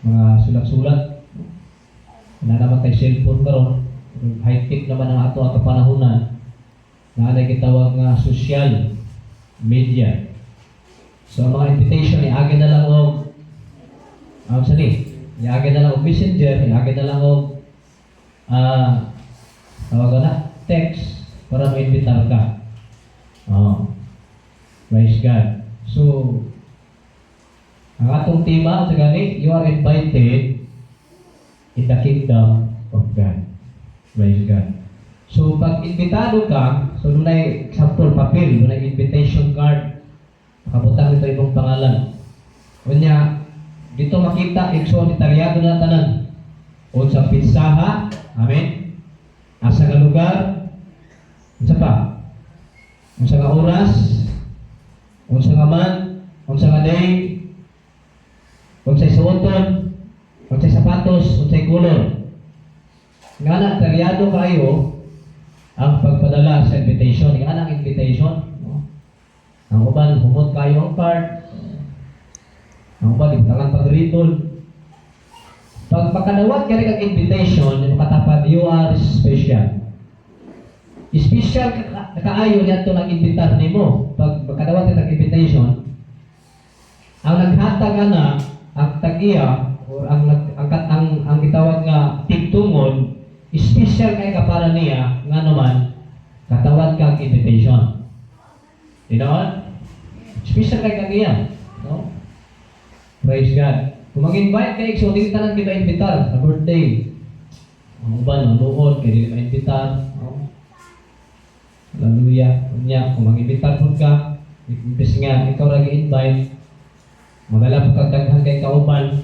Mga sulat-sulat. Wala naman tay cellphone karon. High-tech naman ang ato ang kapanahunan. Na gitawag nga social media. So ang mga invitation niagi na lang og ang sa ni, niagi na lang og Messenger, niagi na lang og tawag na text para ma-invitar ka. Oh. Praise God. So, ang atong tema sa gani, you are invited in the kingdom of God. Praise God. So, pag imbitado ka, so dunay example, papel, dunay invitation card, nakabutang dito imong pangalan. Unya, dito makita, igsoon, detalyado na tanan. Unsa petsaha, amen? Asa nga lugar, unsa pa? Unsa nga oras, unsa nga month, unsa nga day, unsay suoton, unsay sapatos, unsay color. Nga na, detalyado kayo ang pagpadala sa invitation. Nga na ang invitation. No? Ang uban, humot kayo ang card. Ang uban, ibutangan pag ribbon. Pag makadawat ka rin ang invitation, yung makatapad, you are special. Special ka kaayo niya ito ng invitar nimo. Pag makadawat ka ng invitation, ang naghatag na ang tag-iya or ang gitawag nga tigtungod, special kay ka para niya nga naman katawad kang invitation. Tinuod? Special kay kang iya, no? Praise God. Kung mag-invite kay so dili tanan kita imbitar sa birthday. Ang uban manuod kay dili ma-imbitar, no? Hallelujah. Unya, kung mag-imbitar pud ka, imbes nga ikaw ra gi-invite, magala po kag daghan kay kauban,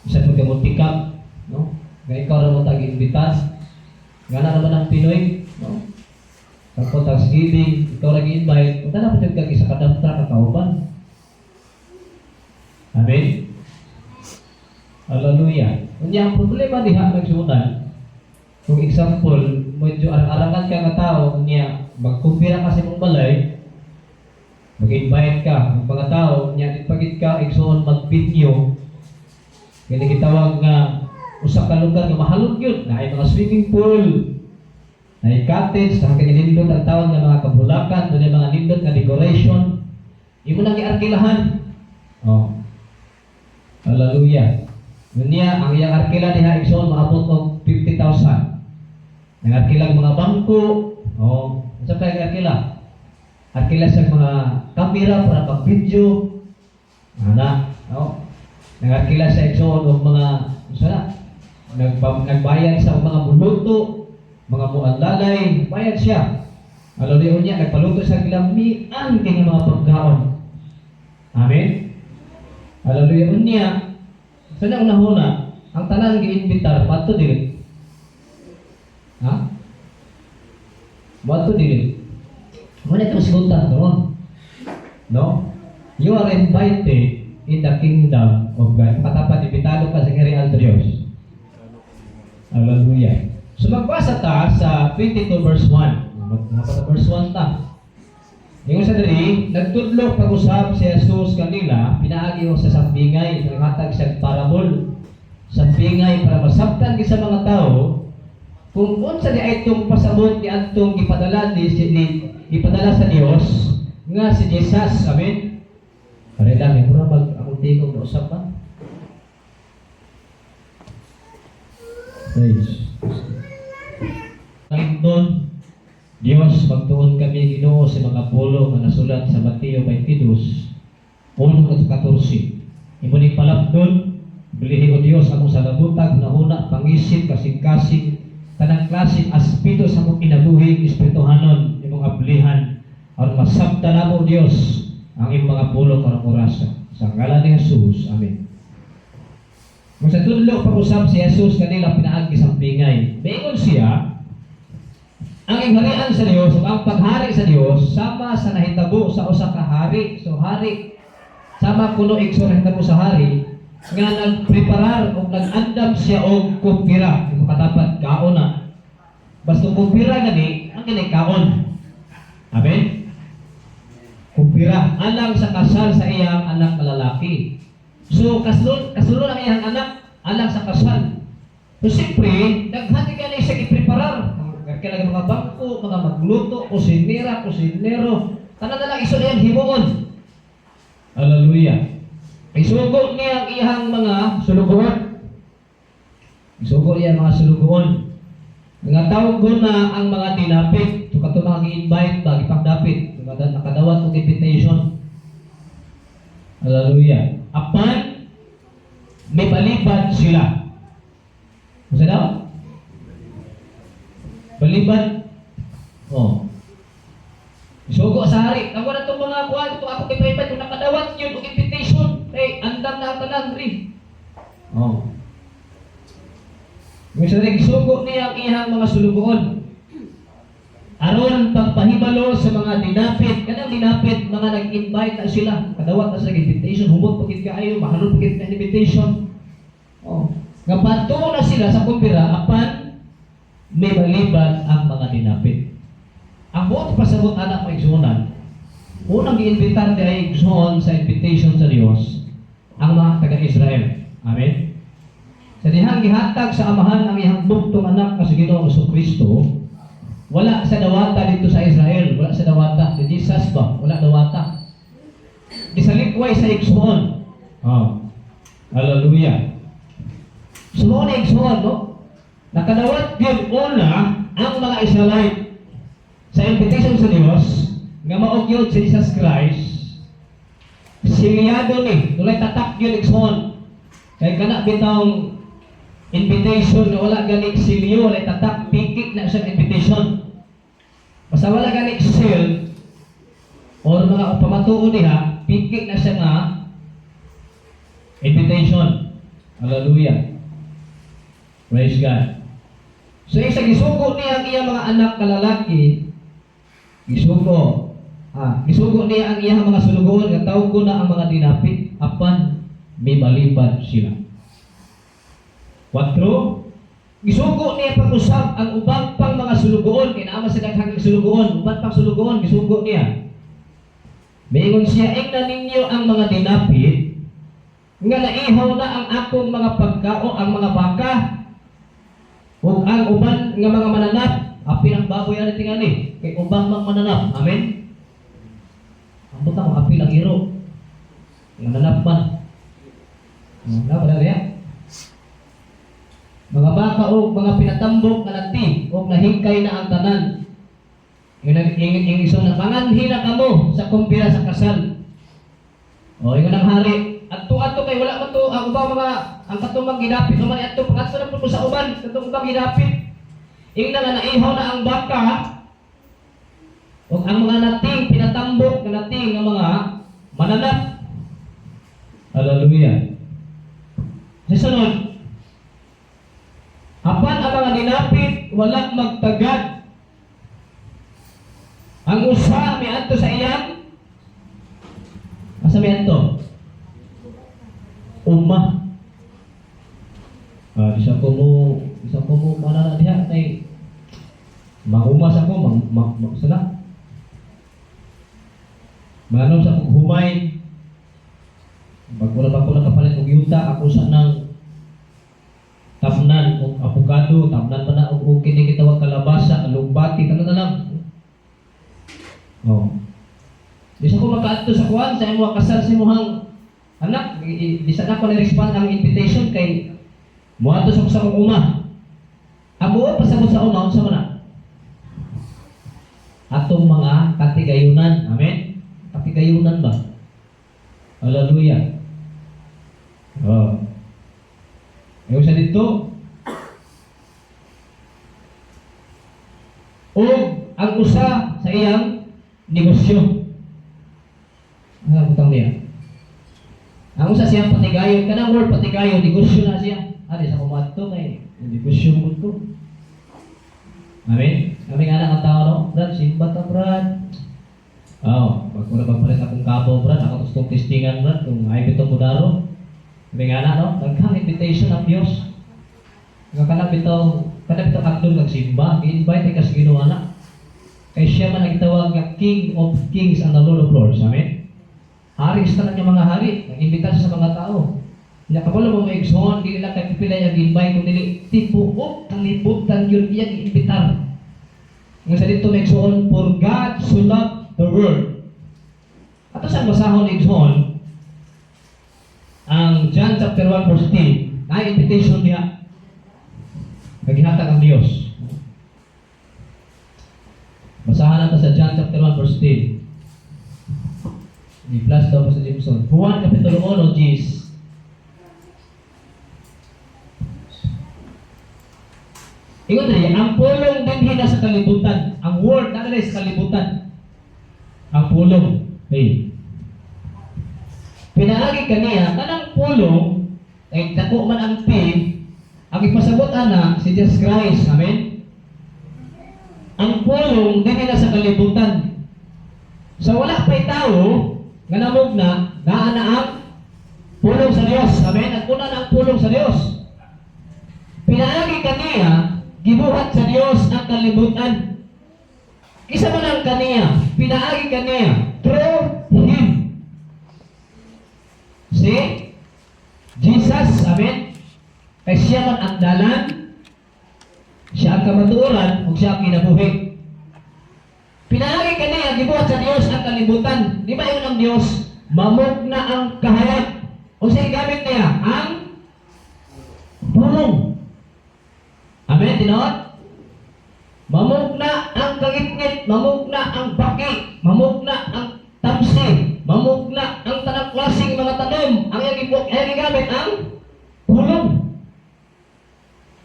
isa pud ka mo pick up, no? Nga ikaw ra mo tag-imbitar. Nga na naman ang Pinoy, no? Sa Thanksgiving, ikaw ra gi-invite, punta na pud kag isa ka dump truck ka kauban. Amen. Hallelujah. Unya, ang problema diha nagsunan, kung example, medyo arang-arangan ka nga tao, unya, magkumpira ka sa imong balay, mag-invite ka ng mga tao, unya, di pagit ka, igsoon magpinyo, kini gitawag nga usa ka lugar nga mahalong yun, na ay mga swimming pool, na ay cottage, na kay nindot ang tawag nga mga kabulakan, doon mga nindot nga decoration, imo nang giarkilahan. Oh. Hallelujah. Unya, ang iyang arkila diha igsoon maabot og 50,000. Nang arkila mga bangko, oh, unsa pa yung arkila? Arkila sa mga kamera para pag-video. Ana, no? Nang arkila sa igsoon og mga unsa na? Nagbayad sa mga muluto, mga muanlalay, bayad siya. Hallelujah niya, nagpaluto sa lamian kay nga mga pagkaon. Amen. Hallelujah unya. Sa nang unahuna, ang tanan giimbitar moadto dili. Ha? Moadto dili. Mo na itong sigutan karon. No? You are invited in the kingdom of God. Katapat, imbitado ka sa kaharian sa Diyos. Hallelujah. So magbasa ta sa 22 verse 1. Mapata verse 1 ta. Ingon sa diri, nagtudlo pag-usab si Jesus kanila, pinaagi sa sambingay, naghatag siya parabol. Sambingay para masabtan sa mga tao kung unsa di ay itong pasabot ni adtong gipadala ni gipadala sa Dios nga si Jesus. Amen. Pare lang, mura mag akong tingog na usap pa. Praise. Panginoon, Diyos, magtuon kami Ginoo sa mga pulong nga nasulat sa Mateo 22, 1 14. Imo ning palapdon, bilihi o Diyos among salabutag, nahuna, pangisip, kasing-kasing, tanang klaseng aspeto sa among kinabuhi, espirituhanon, imong ablihan, aron masabtan namo, Diyos, ang imong mga pulong karong orasa. Sa ngalan ni Jesus. Amen. Kung sa tudlo pag-usab si Jesus kanila pinaagi sa bingay. Maingon siya, ang gingharian sa Dios o ang paghari sa Dios sama sa nahitabo sa usa ka hari. So hari sama kuno igso nahitabo sa hari nga nagpreparar o nag-andam siya og kumpira. Imo katapat kaon na. Basta kumpira gani ang kini kaon. Amen. Kumpira alang sa kasal sa iyang anak na lalaki. So kaslon kasulon ang iyang anak alang sa kasal. So siyempre, daghan kaayo siya gipreparar. Kailangan mga bangko, mga magluto, kusinera, kusinero. Tanan na lang iso niyang himuon. Hallelujah. Isugo niya ang iyang mga sulugoon. Isugo niya ang mga sulugoon. Nga tawag na ang mga dinapit. So kato mga gi-invite ba, gipangdapit. Nakadawat og invitation. Hallelujah. Apan, may balibad sila. Unsa daw? Balibad. Oh. Isugo sa hari. Ang wala itong mga kuwan, ito ako kay invite kung nakadawat yun og invitation. Kay andam na ang tanan ri. Oh. Yung sa isugo niya ang iyang mga sulugoon. Aron pagpahibalo sa mga dinapit, kanang dinapit, mga nag-invite na sila. Kadawat na sa invitation, humot pagit kaayo, mahalon pagit na invitation. Oh. Nga patungo na sila sa kumpira, apan may balibad ang mga dinapit. Ang buot pasabot anak mo igsuonan, unang giimbitar di ay igsuon sa invitation sa Dios ang mga taga-Israel. Amen. Sa dihang gihatag sa Amahan ang iyang bugtong anak nga si Ginoong Kristo, wala sa dawata dito sa Israel, wala sa dawata. Si Jesus ba? Wala dawata. Gisalikway sa igsuon. Oh. Hallelujah. So mao na igsuon, no? Nakadawat gyud una ang mga Israelite sa invitation sa Dios nga mao gyud si Jesus Christ. Silyado ni, dunay tatak gyud, igsuon. Kay kana bitawng invitation nga wala gani silyo, wala tatak, piki na siyang invitation. Basta wala gani seal or mga pamatuo diha, piki na siya nga invitation. Hallelujah. Praise God. So isa gisugo niya ang iyang mga anak na lalaki, gisugo. Gisugo niya ang iyang mga sulugoon nga tawgo na ang mga dinapit apan mibalibad sila. Kwatro, gisugo niya pag-usab ang ubang pang mga sulugoon kay naa man sa daghang sulugoon, uban pang sulugoon gisugo niya. Miingon siya, "Ingna ninyo ang mga dinapit nga naihaw na ang akong mga pagkao, ang mga baka ug ang uban nga mga mananap." Apil ang baboy ani tingali kay ubang mang mananap. Amen. Ang butang apil ang iro. Mananap man. Na ba diya? Mga baka og mga pinatambok nga nati og nahingkay na ang tanan. Ingon ingon ing iso na manganhi na kamo sa kumpira sa kasal. O ingon ang hari, adto adto kay wala man to ang ubang mga ang katong mga gidapit man adto pangadto na pud ko sa uban katong ubang gidapit. Ingna nga naihaw na ang baka ug ang mga nating pinatambok nga nating nga mga mananap. Hallelujah. Sa sunod, apan ang mga dinapit wala magtagad. Ang usa miadto sa iyang, asa miadto? Uma. Ah, bisa ko mo manana diha kay mangumas ako mang, mang, mang sana. Manom sa akong humay. Bago na ba ko nakapalit og yuta, ako sa nang tamnan og avocado, tamnan pa na og og kini gitawag kalabasa, alugbati, tanan na lang. Oh. Bisa ko makaadto sa kuan sa imo kasal sa imong anak, bisa na ko na-respond ang invitation kay moadto sa akong uma. Ang buot pasabot sa uma, unsa man na? Atong mga katigayunan. Amen? Katigayunan ba? Hallelujah. Oh. Ingon sa dito. O ang usa sa iyang negosyo. Ano butang niya? Ang usa siyang patigayon, kanang word patigayon, negosyo na siya. Ari sa kumadto kay negosyo mo to. Amen? Kami nga ang tao, no? "Brad, simba ta, Brad." Oh, wag ko na magpalit akong kabaw, Brad. Ako gustong testingan, Brad, kung ay bitong mudaro. Kami nga na, no? Daghang invitation ang Diyos. Nga kana bitong agdon kag simba, gi-invite ka sa Ginoo na. Kay siya man nagtawag nga King of Kings and the Lord of Lords. Amen? Hari sa tanan nga mga hari, nag-imbita siya sa mga tao. Nya kabalo mo, mga igsoon, dili lang kay pipila ang invite kung dili tibuok kalibutan gyud iya giimbitar. Nga sa dito, mga igsoon, for God so loved the world. Ato sa basahon, igsoon, ang John chapter 1 verse 10, na invitation niya. Naghihatag ang Dios. Basahan nato sa John chapter 1 verse 10. I-flash daw po sa Jameson. Juan kapitulo 1, Gis. Ingon diri, ang pulong dinhi na sa kalibutan. Ang word na sa kalibutan. Ang pulong. Hey. Pinaagi kaniya, kanang pulong, ay dako man ang P, ang ipasabot ana si Jesus Christ. Amen? Ang pulong dinhi na sa kalibutan. Sa wala pa'y tao, nga namugna, naa na ang pulong sa Dios. Amen? Naguna na ang pulong sa Dios. Pinaagi kaniya, gibuhat sa Dios ang kalibutan. Kinsa man ang kaniya, pinaagi kaniya, through Him. See? Jesus, amen? Kay siya man ang dalan, siya ang kamatuoran, ug siya ang kinabuhi. Pinaagi kaniya, gibuhat sa Dios ang kalibutan. Di ba yun ang Dios? Mamugna ang kahayag. O siya gamit niya, ang pulong. Amen, tinuod? Mamugna ang kangitngit, mamugna ang baki, mamugna ang tamsi, mamugna ang tanang klaseng mga tanom. Ang iyang iyang gigamit ang pulong.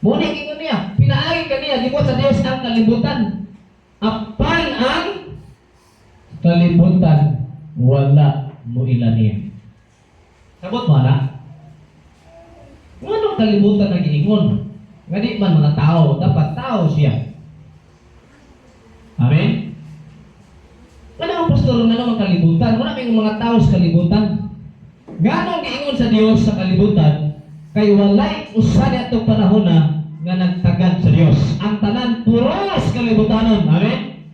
Muna ingon niya, pinaagi kaniya, gibuhat sa Dios ang kalibutan. Apan ang kalibutan wala mo ila niya. Sabot mo na? Nganong kalibutan nagiingon? Nga di man mga tao, dapat tao siya. Amen? Ano ang pastor nga ang kalibutan? Wala may mga tao sa kalibutan. Nganong giingon sa Dios sa kalibutan, kay walay usa niadtong panahon na nga nagtagad sa Dios. Ang tanan puros kalibutanon. Amen?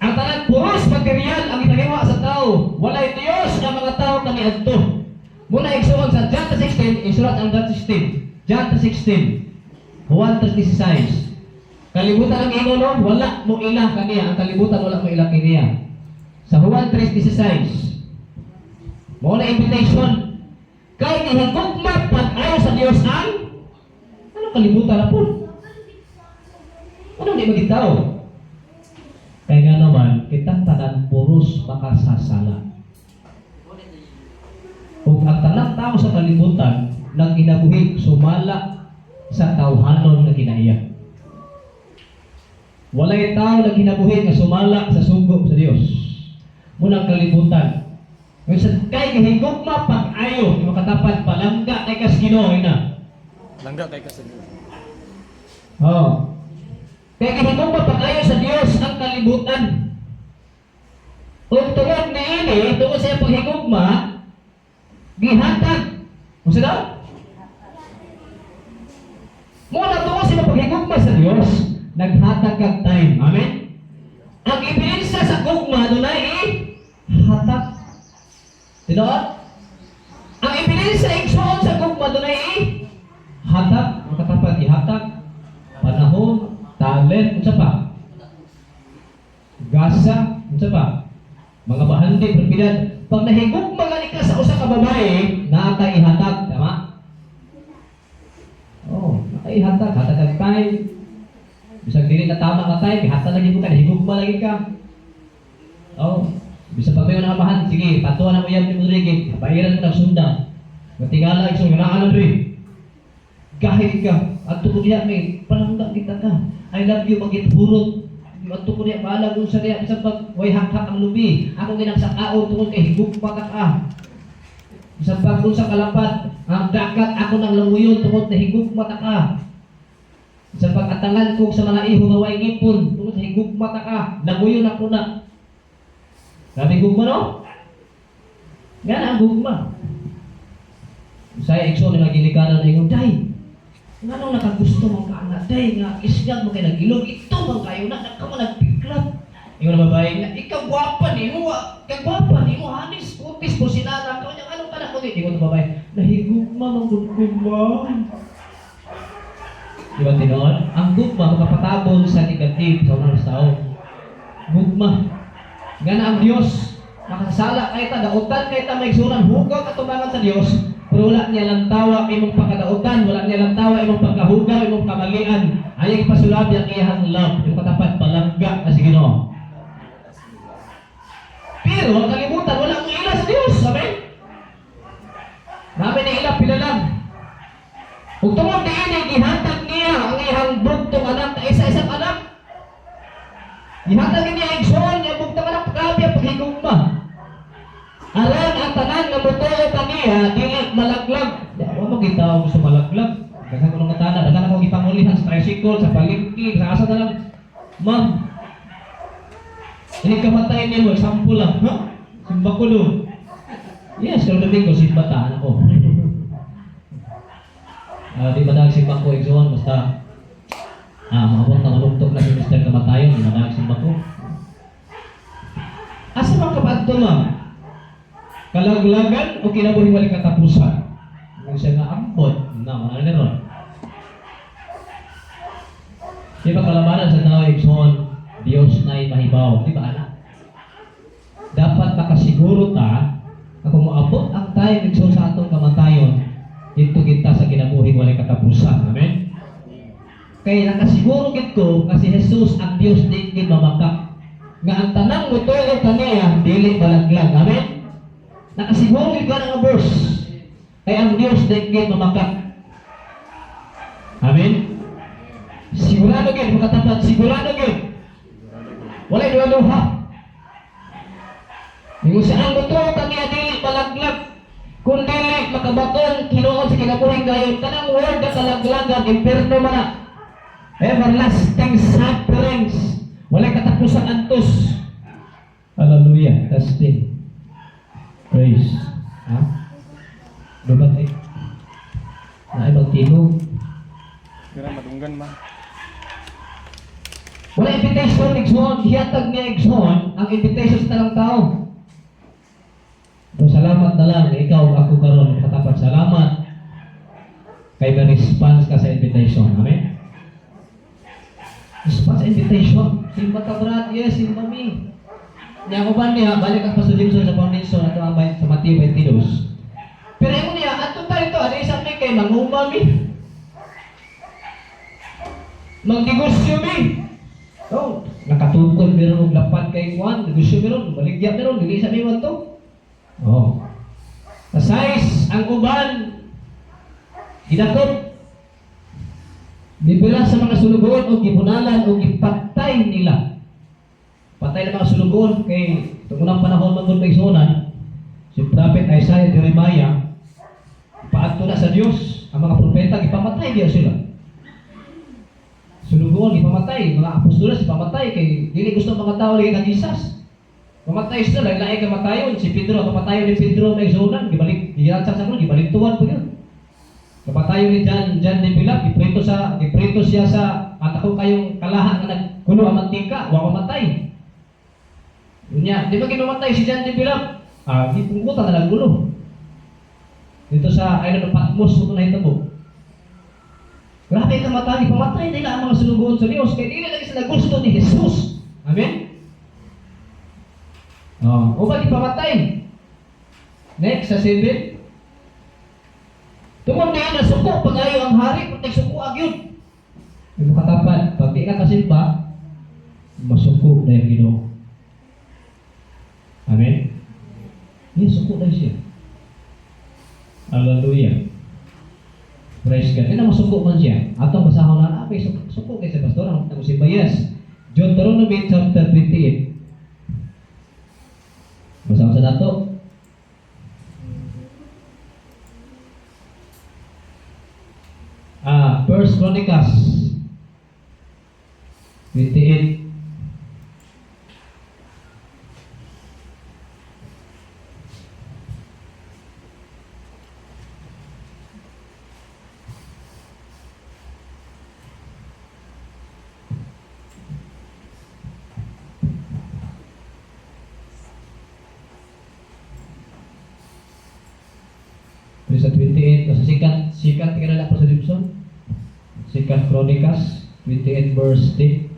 Ang tanan puros material ang ginagawa sa tao. Walay Dios ang mga tao kaniadto. Muna, igsuon, sa John 16, isulat ang John 16. John 16. Juan 16. Kalibutan ang ingon, no? Wala mo ila kaniya. Ang kalibutan wala mo ila kaniya. Sa Juan 3:16. Mao na invitation. Kay gihigugma pag-ayo sa Dios ang ano kalibutan na po. Ano di magitaw? Kaya nga naman, kitang tanan puros makasasala. Ug ang tanang tao sa kalibutan nagkinabuhi sumala sa tawhanon nga kinaiya. Walay tao nagkinabuhi nga sumala sa sugo sa Dios. Munang kalibutan. Ngayon sa kay gihigugma pag-ayo, di makatapat palangga kay kas Ginoo ina. Langga kay ka sa Dios. Oh. Kay gihigugma pag-ayo sa Dios ang kalibutan. Ug tungod niini, tungod sa iyang paghigugma, gihatag. Unsa daw? Mo na tungod sa iyang paghigugma sa Dios, naghatag kag time. Amen? Ang ebidensya sa gugma dunay hatag. Tinuod? Ang ebidensya, igsoon, sa gugma dunay hatag, makatapat ihatag, panahon, talent, unsa pa? Gasa, unsa pa? Mga bahandi, propiedad. Pag nahigugma gani ka sa usa ka babae, naa kay ihatag, tama? Oh, naa kay ihatag, hatag ang time. Bisag dili na tama ka time, ihatag lagi mo ka, nahigugma lagi ka. Oh, bisag pag may amahan, sige, patuan ang uyab ni Rodriguez, bayaran mo ng sundang. Matingala, isong nga diri. Gahit ka, adto ko diha may palangga kita ka. I love you, magit hurot. Adto ko diha balag unsa diha bisan pag way hakhak ang lubi. Ako ginagsakaon tungod kay higugma ka ka. Bisan pag unsa kalapad, ang dagat ako nang languyon tungod na higugma ta ka. Bisan pag atangan ko sa mga iho nga way ngipon tungod sa higugma ta ka, languyon ako na. Grabe gugma, no? Nga na ang gugma. Usay, igsoon, nga ginikanan na ingon, "Day, nganong nakagusto man ka ana, day, nga isgag mo kay nagilog, ito man kayo na, nagka mo nagpiklap." Ingon na babae nga, "Ikaw gwapa nimo, ah, kagwapa nimo, hanis, kutis, porselana, ka niya, anong ka na kundi?" Ingon na babae, Nahigugma man gud ko, ma'am. Di ba tinuod? Ang gugma makapatabon sa negative sa unang tao. Gugma. Nga na ang Dios nakasala kay ta, dautan kay ta, maigsunan, hugaw katubangan sa Dios, pero wala niya lang tawa imong pagkadautan, wala niya lang tawa imong pagkahugaw, imong kamalian. Ayaw ipasulabi ang iyang love, imong katapat palangga ka sa Ginoo. Pero ang kalibutan, wala ang ila sa Dios. Amen? Namin ni ila pila lang. Ug tungod niini, gihatag niya ang iyang bugtong anak na isa-isang anak. Gihatag niya igsoon nga bugtong anak, grabe ang paghigugma. Aron ang tanan nga motuo kaniya dili malaglag. Di wa mo kita gusto malaglag. Daghan ko ng tana, daghan ako gipangulihan sa tricycle, sa palengke, sa asa na lang. Ma'am, ini kamatay niyo, example lang. Ha? Simba ko do. Yes, pero ko simba ta anak ko. Di ba dahil simba ko igsoon, basta maabot na malugtog na si Mr. Kamatayon, di ba dahil simba ko. Asa man ka pa adto, ma'am? Kalaglagan o kinabuhi wala katapusan? Kung siya nga ambot, na, mga na ron. Di ba kalabanan sa tao, igsoon, Diyos na'y mahibaw. Di ba, anak? Dapat makasiguro ta, na kung moabot ang time, igsoon, sa atong kamatayon, dito kita sa kinabuhi walay katapusan. Amen? Kay nakasiguro gid ko nga si Jesus ang Dios di gid mamakak. Nga ang tanang motuo kaniya dili malaglag. Amen? Nakasiguro gid ko nga verse. Kay ang Dios di gid mamakak. Amen? Sigurado gid makatapat, sigurado gid. Walay duha-duha. Ingon siya, ang motuo kaniya dili malaglag. Kung dili makabaton tinuod sa kinabuhing gayon, kanang word na kalaglagan, impierno man na. Everlasting sufferings. Walay katapusang antos. Hallelujah. Testing. Praise. Ha? Lubat eh. Na ibang tinog. Dira madunggan man. Wala invitation, igsoon. Hiatag niya, igsoon, ang invitation sa tanang tao. Pero salamat na lang, ikaw, ako karon katapat, salamat. Kay may response ka sa invitation. Amen? Response sa invitation. Simba ka, brad. Yes, simba mi. Niya ko ba niya, balik ang Pastor Jimson sa foundation ato ang sa Mateo 22. Pero imo niya, ato tayo to, ano isang mi kay manguma mi. Mangnegosyo mi. Oh, nakatukod meron og lapad kay Juan, negosyo meron, baligya meron, dili sa mi to. Oh. Sa size ang uban gidakop, gibira sa mga sulugoon o gibunalan o gipatay nila. Patay na mga sulugoon kay itong unang panahon man gud may sunan, si Prophet Isaiah, Jeremiah, paadto na sa Dios. Ang mga propeta gipamatay diya sila. Sulugoon gipamatay, mga apostoles gipamatay kay dili gusto ang mga tao lagi kang Jesus. Mamatay sila, lain ka matayon. Si Pedro, kamatayon ni Pedro may sunan, gibalik, gilatsak sa krus, gibalik tuwan po yun. Kamatayon ni John, John de Pilap, giprito siya sa anak kayong kalaha nga nagkulo ang mantika, wa mamatay. Unya, di ba ginumatay si John de Pilap? Gipungkutan na lang gulo. Dito sa island of Patmos, ito nahitabo. Grabe ka matay, pamatay nila ang mga sulugoon sa Diyos, kaya dili lagi sila gusto ni Jesus. Amen? Oh, o ba ipamatay? Next, sa 7. Tungod niya na suko, pag-ayo ang hari, kung suko agyud. Imo katapat, pag di ka kasimba, masuko na yung Ginoo. Amen? Iya, suko na siya. Hallelujah. Praise God. Kaya masuko man siya. Atong basahon na, may suko, suko kay sa pastor, ang simba, yes. Deuteronomy chapter 28. Basahon sa nato. First Chronicles 28. Sa 28, o sa second tingnan na po sa Gibson. Second Chronicles, 28 verse 10.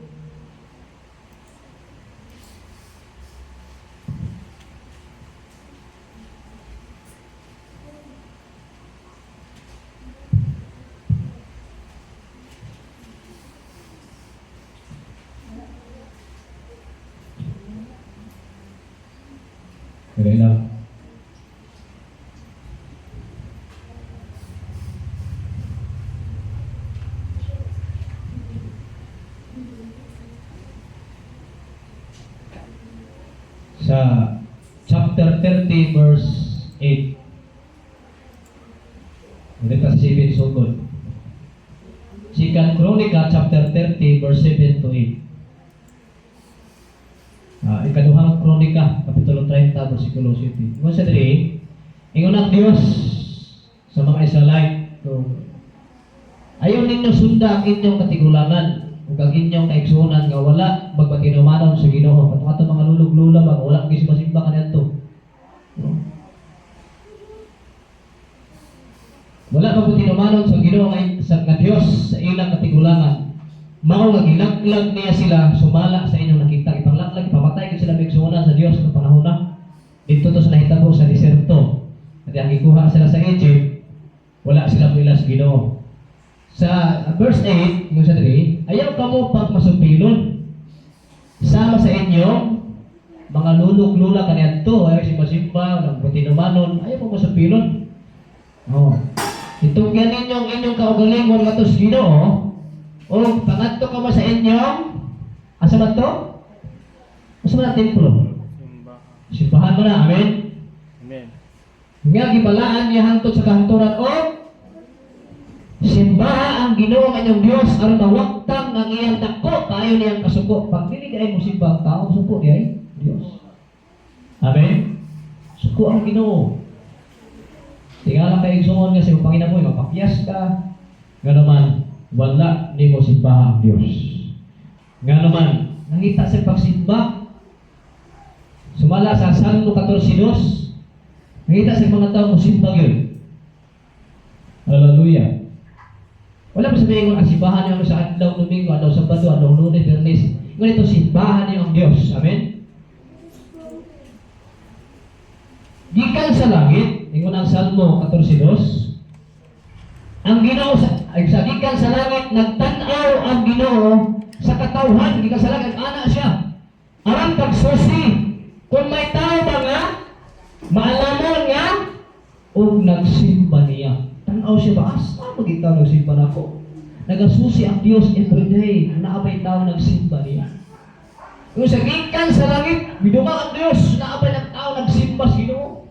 Okay lang. Sa chapter 30 verse 8. Ulit sa 7 sugod. Second Chronica chapter 30 verse 7 to 8. Ikaduhang Kronika, Kapitulo 30, versikulo 7. Ingon sa diri, ingon ang Dios sa mga Israelite, kung ayaw ninyo sunda ang inyong katigulangan ug ang inyong kaigsuonan nga wala magpatinumanon sa Ginoo. Katong atong mga lulog-lula ba, wala gisimba-simba kaniadto. No? Wala magpatinumanon sa Ginoo nga sa nga Dios sa ilang katigulangan. Mao nga gilaglag niya sila sumala sa inyong nakita. Ipanglaglag, ipamatay gyud sila migsuonan sa Dios sa panahon na. Dito to sa nahitabo sa diserto. At ang gikuha sila sa Egypt, wala sila moila sa Ginoo. Sa verse 8, yung sa 3, ayaw kamo pagmasupilon. Sama sa inyong mga lulok-lula kaniadto, ayaw simba-simba, nagpatinumanon, ayaw mo masupilon. Oh. Itungyan ninyo ang inyong kaugalingon ngadto sa Ginoo, o pangadto kamo sa inyong asa ba to? Asa ba na templo? Simbahan. Simbahan mo na, amen? Amen. Nga gibalaan niya hangtod sa kahangturan o simbaha ang Ginoo ang inyong Dios aron mawaktang ang iyang dako kaayo niyang kasuko. Pag dili di ay mo simba ang tao, suko di ay Dios. Amen. Suko ang Ginoo. Tingala kay igsuon nga sa imong panginabuhi, mapakyas ka. Nga naman, wala nimo simbaha ang Dios. Nga naman, nangita sa pagsimba, sumala sa Salmo 14:2, nangita sa mga tao mo simba gyud. Hallelujah. Wala pa sabihin kung ang simbahan niyo sa adlaw Domingo, adlaw Sabado, adlaw Lunes, Biyernes. Ngunit ito, simbahan niyo ang Diyos. Amen? Gikan sa langit, ingon ang Salmo 14:2, ang Ginoo sa, ay, sa gikan sa langit nagtan-aw ang Ginoo sa katawhan, gikan sa langit ana siya. Aron pagsusi kung may tao ba nga maalamon nga og nagsimba niya. Tan-aw siya ba, asa magitaw nagsimba nako? Nagasusi ang Dios every day, naa bay tao nagsimba niya. Kung sa gikan sa langit, midumang ang Dios, naa bay ng tao nagsimba sa Ginoo.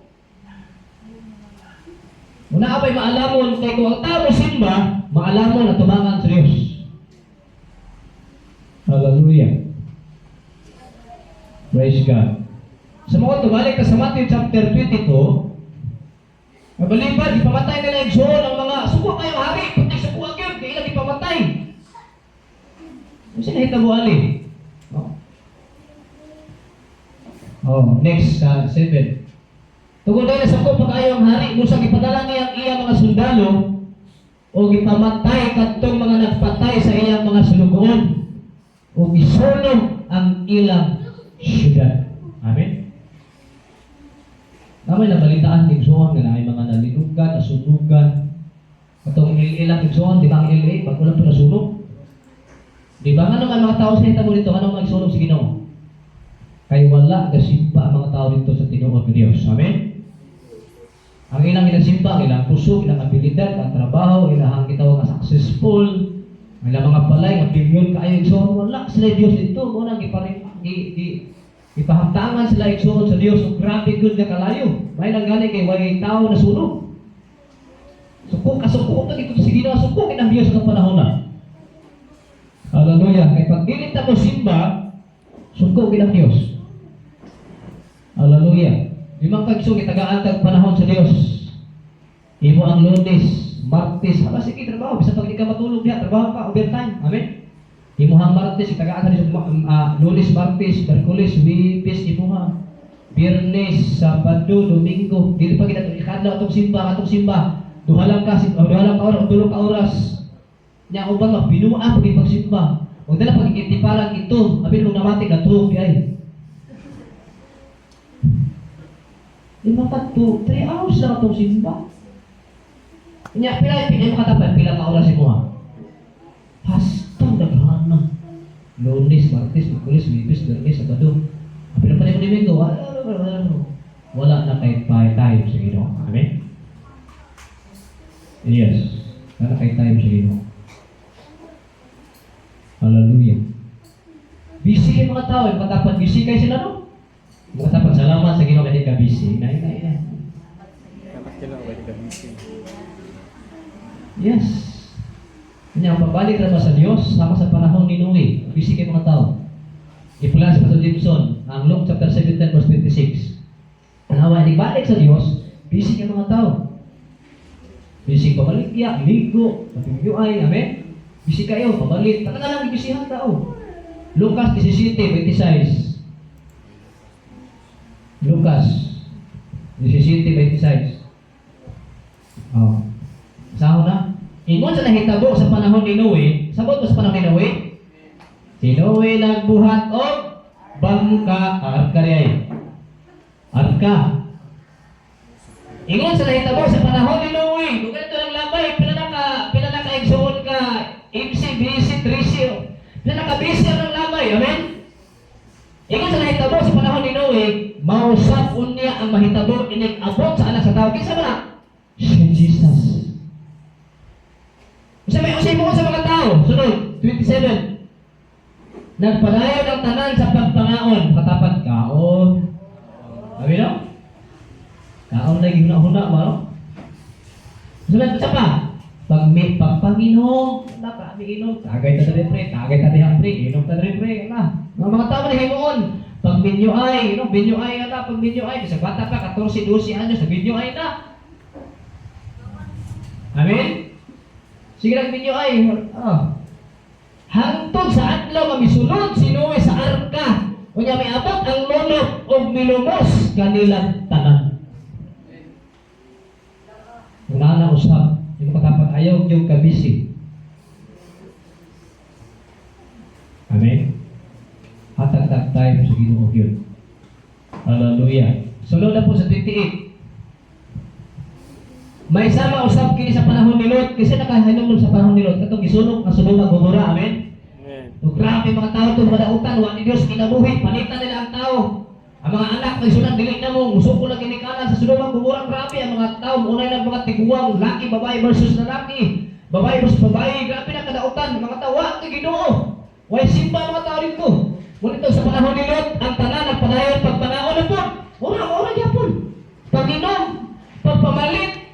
Kung naa bay maalamon, kay kung ang tao simba, maalamon at tumangan sa Diyos. Hallelujah. Praise God. Sa mga tumalik ka sa Matthew chapter 22, mabalibad, ipamatay nila igsoon ang mga suko kayo hari, puti suko ang yun, kaya ilang ipamatay. Ano siya nahitabo ali? Oh. Oh, next sa 7. Tungod dahil sa ko pag-ayo ang hari, busa gipadala niya ang iyang mga sundalo o gipamatay kadtong mga nagpatay sa iyang mga sulugoon o gisunog ang ilang syudad. Amen. Namay nabalitaan igsoon nga naay mga nalinugan, nasunugan. Atong ilang igsoon, di ba ang LA, bago lang ito nasunog. Di ba nga naman mga tao sa hitabo dito, anong magsunog sa Ginoo? Kay wala gasimba ang mga tao dito sa tinuod ng Dios. Amen? Ang ilang ginasimba, ang ilang kusog, ilang abilidad, ang trabaho, ilang gitawag nga successful, ang ilang mga balay, ang bilyon kaayo igsoon, wala sila Dios dito. Mao nang giparing gi, gi, ipahamtangan sila igsoon sa Dios ug grabe gud nga kalayo. May lang gani kay way tao nasunog. Suko kasuko ka dito sa Ginoo, suko kay ang Dios sa panahon na. Hallelujah. Kay pag dili ta mo simba, suko gid ang Dios. Hallelujah. Di man kag gitagaan kag panahon sa Dios. Imo ang Lunes, Martes, haba sige trabaho, bisan pag di ka matulog diha, trabaho ka overtime. Amen. Imo ang Martes itagaan sa Dios Lunes, Martes, Miyerkules, Huwebes imuha. Biyernes, Sabado, Domingo, dili pa gid ato ikadlaw atong simba, atong simba. Duha lang ka, oh, duha lang ka oras, tulo ka oras. Nya uban ba binuang pag pagsimba. Ug dala pag ito, abi nung namati ka tuhog ay. Lima ka 2, 3 hours na katong simba. Nya pila pila mo katapan, pila ka oras imo ha? Hasta daghana. Lunes, Martes, Miyerkules, Huwebes, Biyernes, Sabado. Apil pa ni Domingo, wala, wala, wala, wala na kay time sa Ginoo. Amen? Yes. Wala na kay time sa Ginoo. Hallelujah. Busy kay mga tao, yung katapat busy kay sila, no? Mga katapat, salamat sa Ginoo kay ka busy. Na ina ina. Dapat kailangan ba ka busy? Yes. Kanya ang pagbalik ra ba sa Dios sama sa panahon ni Noe, busy kay mga tao. Ipulas pa sa Jameson, ang Luke chapter 17 verse 26. Tanawa, balik sa Dios, busy kay mga tao. Busy pamaligya, ligo, ay, amen? Busy kayo, pabalik. Talaga lang gibisihan tao. Lucas 17:26. Lucas 17:26. Oh. Sahon na. Ingon sa nahitabo sa panahon ni Noe, sabot mo sa panahon ni Noe? Si Noe nagbuhat og bangka, arka diay. Arka. Ingon sa nahitabo sa panahon ni Noe, kung ganito lang labay, pila na ka igsuon ka MC, BC, 3C, pila na ka busy ang labay, amen? Ingon sa nahitabo sa panahon ni Noe, mausap unya ang mahitabo inig abot sa anak sa tao. Kinsa man na? Si Jesus. Usa may usay mo sa mga tao. Sunod, 27. Nagpadayon ang tanan sa pagpangaon. Katapat kaon. Sabi no? Kaon lagi huna-huna ba no? Sunod, usa pa. Pag may pagpanginom, wala ka, may inom. Tagay ta diri pre, tagay ta diha pre, inom ta diri pre, ala. Mga tao na himuon. Pag minyo ay, no, binyo ay ala, pag minyo ay, bisag bata pa 14, 12 anyos, binyo ay na. Amen? Sige lang binyo ay, ah. Hangtod sa adlaw nga misulod si Noe sa arka. Unya may abot ang lunok og milumos kanilang tanan. Wala na usap. Yung katapat ayaw yung kabisi. Amen? Hatag tag tayo sa Ginoo yun. Hallelujah. Sunod na po sa 28. May sama usab kini sa panahon ni Lot kasi nakahinumdum sa panahon ni Lot katong gisunog ang Sodoma Gomora. Amen. Amen. So, grabe mga tao to, mga dautan, wa ni Dios kinabuhi, palitan nila ang tao. Ang mga anak may sunan dili na mo, musuko na ginikanan sa Sodoma Gomora, grabe ang mga tao, munay lang mga tiguang, laki babae versus lalaki, babae versus babae, grabe na kadautan, mga tao wa kay Ginoo. Way simba ang mga tao dito. Ngunit sa panahon ni Lot, ang tanan nagpadayon pagpangaon na po. Ora ora gyapon. Pag-inom, pagpamalit,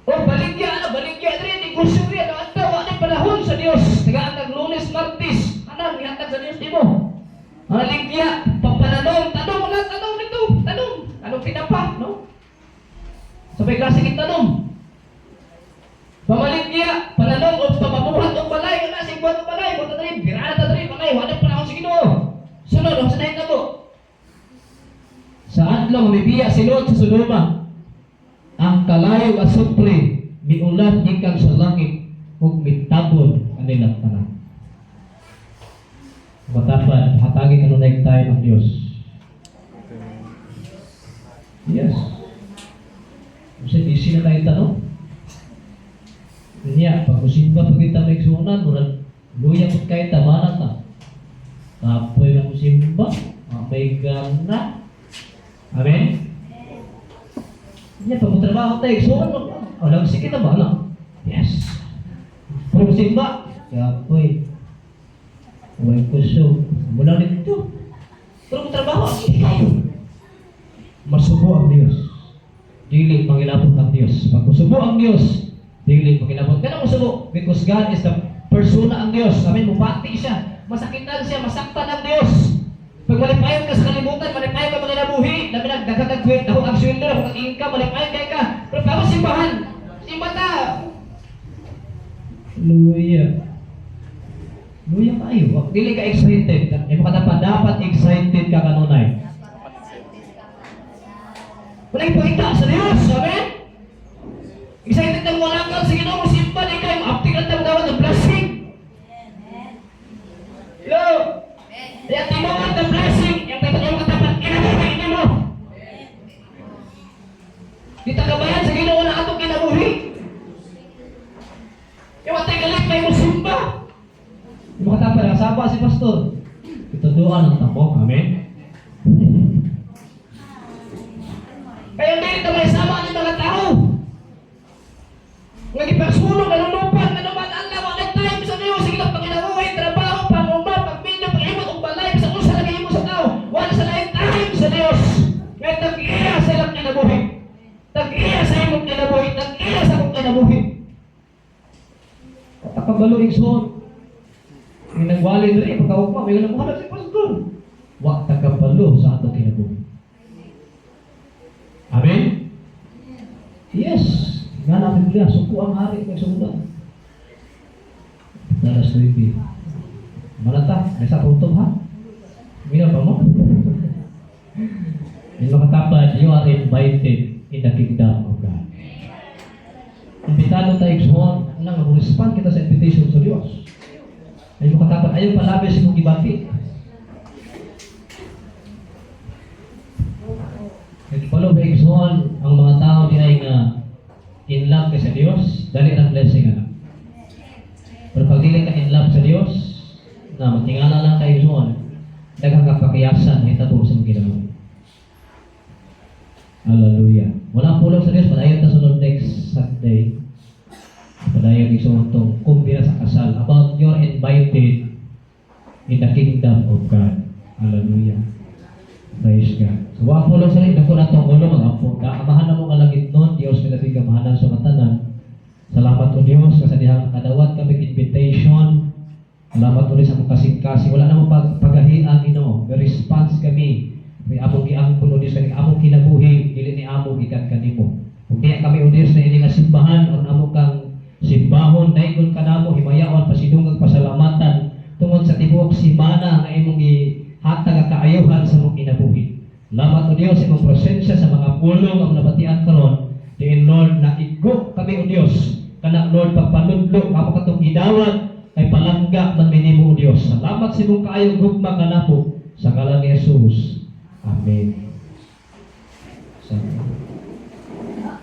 o baligya, ano, baligya diri, negosyo diri, ano, ang tao, wa na panahon sa Dios. Tagaan tag Lunes, Martes, anang gihatag sa Dios nimo. Maligya, pagpananong, tanong, wala, tanong nito, tanong, tanong tinapa, no? Sa may klase tanong. Pamaligya, pananong, o pamabuhat o balay, wala, sigbuhat o balay, buta diri, birada ta diri, balay, wala panahon sa Ginoo. Sunod, ang sa nahitabo. Sa adlaw mibiya si Lot sa Sodoma, ang kalayo asupre miulan gikan sa langit ug mitabon kanilang tanan. Matapad, hatagi kanunay tayo ng Dios. Yes. Kasi busy na tayo tanong. Niya, pag musimba pag kita may igsuonan, murag luya pud kay tamana ta. Kapoy na musimba, may gana. Amen? Niya, pag trabaho tayo, igsuon mo. Alam, sige na ba, ano? Yes. Pero musimba, kapoy. Way kusog. Mula nito. Pero kung trabaho, ang hindi kayo. Masubo ang Diyos. Dili mangilabot ang Diyos. Pag musubo ang Diyos, dili mangilabot. Kaya musubo because God is the persona ang Diyos. Amen, mubati siya. Masakitan siya, masaktan ang Diyos. Pag malipayon ka sa kalibutan, malipayon ka mga nabuhi, labi na daghan kag kwenta, dako ang sweldo, dako ang income, malipayon kay ka. Pero pag simbahan, simba ta. Hallelujah. Luya kayo. Wag dili ka excited. Imo ka dapat dapat excited ka kanunay. Wala ipakita sa Dios. Amen? Excited na wala ka sa Ginoo, simba di kayo, aptik ang tawag ng blessing. Hello? Kaya tinuod ng blessing, yung tapat yung katapat, kinabuhi nimo. Kita kabayan sa Ginoo na atong kinabuhi. Yung atay galit may musimba. Yung mga tapad, kasaba si pastor. Ituduan ang tamo. Amen? Kaya hindi ito may sama ng mga tao. Nga gipersuno, kanunupan, kanuman, Allah, wala time sa Diyos, sige lang panginabuhi, trabaho, panguma, pagminyo, pag-imot, ug balay, sa unsa lagi imo sa tao, wala sa lain time sa Diyos. Nga tag-iya sa ilang kinabuhi. Tag-iya sa imong kinabuhi, tag-iya sa akong kinabuhi. Katakabalo igsoon. Yung nagwali diri, pagkaugma, may ganun mo si pastor. Wa takabalo sa atong kinabuhi. Amen? Yes. Nga na Biblia, suko ang hari ng sumudan. Dalas 9. Malata, may sa puntong ha? Mina pa mo? Yung mga tapad, you are invited in the kingdom of God. Imbitado tayo igsoon, nang respond kita sa invitation sa Diyos. Ay mga tapad, ayaw palabi sa imong gibati. Follow ba igsoon ang mga tao di ay nga in love ka sa Dios, dali ang blessing ana. Pero pag dili ka in love sa Dios, na matingala lang kayo igsoon, daghang kapakiyasan hitabo sa imong kinabuhi. Hallelujah. Wala pulong sa Dios, padayon ta sunod next Sunday. Padayon igsoon tong kumbira sa kasal about your invited in the kingdom of God. Hallelujah. Praise God. So, wa pulong sa dako na tong ulo mag-ampo. Kaamahan na mo nga langit nun, Dios nga labing kamahalan sa katanan. Salamat o Dios kasi dihang kadawat kami invitation. Salamat ulit sa among kasing-kasing. Wala na mo pagahian Ginoo. May response kami. May among giangkon o Dios kani among kinabuhi dili ni amo gikan kanimo. Ug diya kami o Dios na ini nga simbahan or amo kang simbahon daygon kanamo himayaon pasidungag pasalamatan tungod sa tibuok simana nga imong gihatag ang kaayuhan sa among kinabuhi. Salamat o Dios sa imong presensya sa mga pulong ang nabatian karon. Diin Lord na igo kami o Dios kana Lord pagpanudlo amo katong gidawat kay palangga man minimo o Dios. Salamat sa imong kaayong gugma kanamo sa ngalan ni Jesus. Amen. Sa